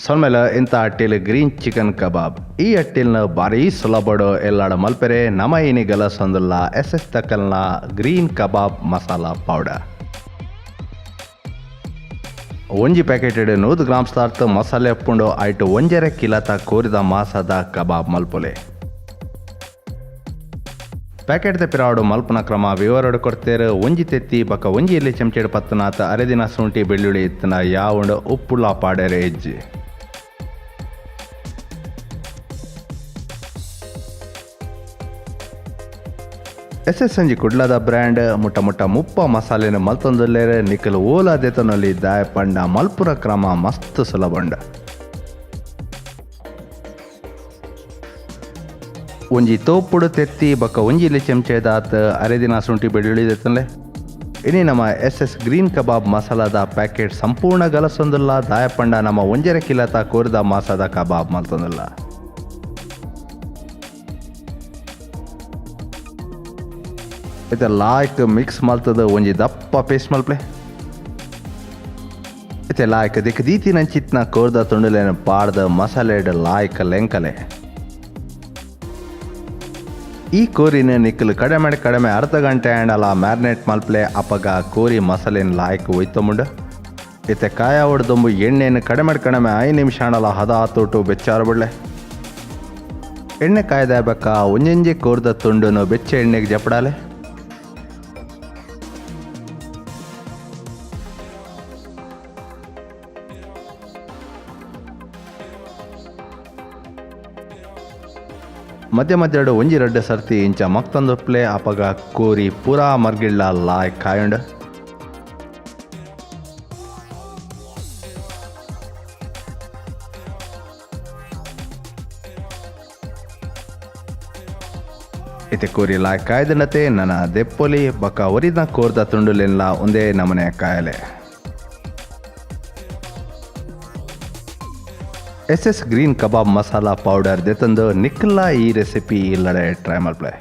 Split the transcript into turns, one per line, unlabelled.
ಸೊಲ್ಮೆಲ ಇಂತ ಅಟ್ಟಿಲ್ green chicken ಕಬಾಬ್. ಈ ಅಟ್ಟಿಲ್ನ ಬಾರಿ ಸುಲಭಡು ಎಲ್ಲಾಡ ಮಲ್ಪೆರೆ ನಮ ಇನಿ ಗಲಸೊಂದುಲ್ಲ ಎಸ್ ಎಸ್ ತಕಲ್ನ ಗ್ರೀನ್ ಕಬಾಬ್ ಮಸಾಲಾ ಪೌಡರ್. ಒಂಜಿ ಪ್ಯಾಕೆಟ್ 100 ಗ್ರಾಮ್ಸ್ ತಾರ್ತ್ ಮಸಾಲೆ ಉಪ್ಪುಂಡು. ಐಟ್ 1.5 ಕಿಲತ ಕೋರಿದ ಮಾಸದ ಕಬಾಬ್ ಮಲ್ಪೊಲಿ. ಪ್ಯಾಕೆಟ್ ದ ಪಿರಾವಡು ಮಲ್ಪುನ ಕ್ರಮ ವಿವರಡು ಕೊಡ್ತೇರು. ಒಂಜಿ ತೆತ್ತಿ ಬಕ ಒಂಜಿ ಎಲ್ಲಿ ಚಮಚೆಡ್ ಪತ್ತನಾತ ಅರೆದಿನ ಶುಂಠಿ ಬೆಳ್ಳುಳ್ಳಿ ಇತ್ತನ ಯಾವುಂಡು, ಉಪ್ಪುಲ ಪಾಡೆರೆ ಇಜ್ಜಿ. ಎಸ್ ಎಸ್ ಒಂಜಿ ಕುಡ್ಲದ ಬ್ರ್ಯಾಂಡ್. ಮುಟ್ಟ ಮುಟ್ಟ 30 ಮಸಾಲೆನ ಮಲ್ತೊಂದುಲ್ಲೆರ್. ನಿಕಲ್ ಓಲ ದೆತೊನೊಲಿ, ದಾಯೆ ಪಂಡ ಮಲ್ಪುನ ಕ್ರಮ ಮಸ್ತ್ ಸುಲಭಂಡ. ಒಂಜಿ ತೋಪುಡು ತೆತ್ತಿ ಬೊಕ್ಕ ಒಂಜಿ ಇಲ್ಲಿ ಚಮಚೆದಾತ್ ಅರೆದಿನ ಶುಂಠಿ ಬೆಳ್ಳುಳ್ಳಿ ದೆತ್ತೊನ್ಲೆ. ಇನಿ ನಮ್ಮ ಎಸ್ ಎಸ್ ಗ್ರೀನ್ ಕಬಾಬ್ ಮಸಾಲಾದ ಪ್ಯಾಕೆಟ್ ಸಂಪೂರ್ಣ ಗಲಸೊಂದುಲ್ಲ, ದಾಯೆ ಪಂಡ ನಮ್ಮ 1.5 ಕಿಲತ ಕೋರಿದ ಮಾಸದ ಕಬಾಬ್ ಮಲ್ತೊಂದುಲ್ಲ. ಇತ್ತೆ ಲಾಯ್ಕ್ ಮಿಕ್ಸ್ ಮಲ್ತದ ಒಂಜಿ ದಪ್ಪ ಪೇಸ್ಟ್ ಮಲ್ಪ್ಲೆ. ಇತ್ತೆ ಲಾಯ್ಕ್ ದಿಕ್ ದೀತಿನಂಚಿತ್ನ ಕೋರ್ದ ತುಂಡುಲೆನ್ ಪಾಡ್ದ ಮಸಾಲೆಡ್ ಲಾಯ್ಕ್ ಲೆಂಕಲೆ. ಈ ಕೋರಿನ ನಿಕ್ಕಲು ಕಡಿಮೆ ಕಡಿಮೆ ಅರ್ಧ ಗಂಟೆ ಆಂಡಲ ಮ್ಯಾರಿನೇಟ್ ಮಲ್ಪ್ಲೆ. ಅಪಗ ಕೋರಿ ಮಸಾಲೆನ್ ಲಾಯ್ಕ್ ಒಯ್ತೊಂಬುಂಡು. ಇತ್ತೆ ಕಾಯ ಹೊಡ್ದೊಂಬು ಎಣ್ಣೆನ ಕಡಿಮೆ ಕಡಿಮೆ 5 ನಿಮಿಷ ಆಂಡಲ ಹದ ತೋಟು ಬೆಚ್ಚಾರ ಬಿಡ್ಲೆ. ಎಣ್ಣೆ ಕಾಯ್ದ ಬಕ್ಕ ಒಂಜೊಂಜಿ ಕೋರ್ದ ತುಂಡುನು ಬೆಚ್ಚ ಎಣ್ಣೆಗೆ ಜಪಡಾಲೆ. ಮಧ್ಯ ಮಧ್ಯಡು ಒಂಜಿ ರಡ್ಡ್ ಸರ್ತಿ ಇಂಚ ಮಕ್ತೊಂದುಪ್ಲೆ. ಅಪಗ ಕೋರಿ ಪೂರಾ ಮರ್ಗಿಳ್ಳ ಲಾಯ್ ಕಾಯುಂಡು. ಇತ್ತೆ ಕೋರಿ ಲಾಯ್ ಕಾಯ್ದನತೆ ನನ ದೆಪ್ಪೊಲಿ. ಬೊಕ್ಕ ಒರಿದ ಕೋರ್ದ ತುಂಡುಲೆನ್ಲ ಒಂದೇ ನಮನೆ ಕಾಯಲೆ. ಎಸ್ ಎಸ್ ಗ್ರೀನ್ ಕಬಾಬ್ ಮಸಾಲಾ ಪೌಡರ್ ದೆತೊಂದು ನಿಕ್ಕಲ್ಲ ಈ ರೆಸಿಪಿ ಇಲ್ಲಡೆ ಟ್ರೈ ಮಲ್ಪ್ಲೆ.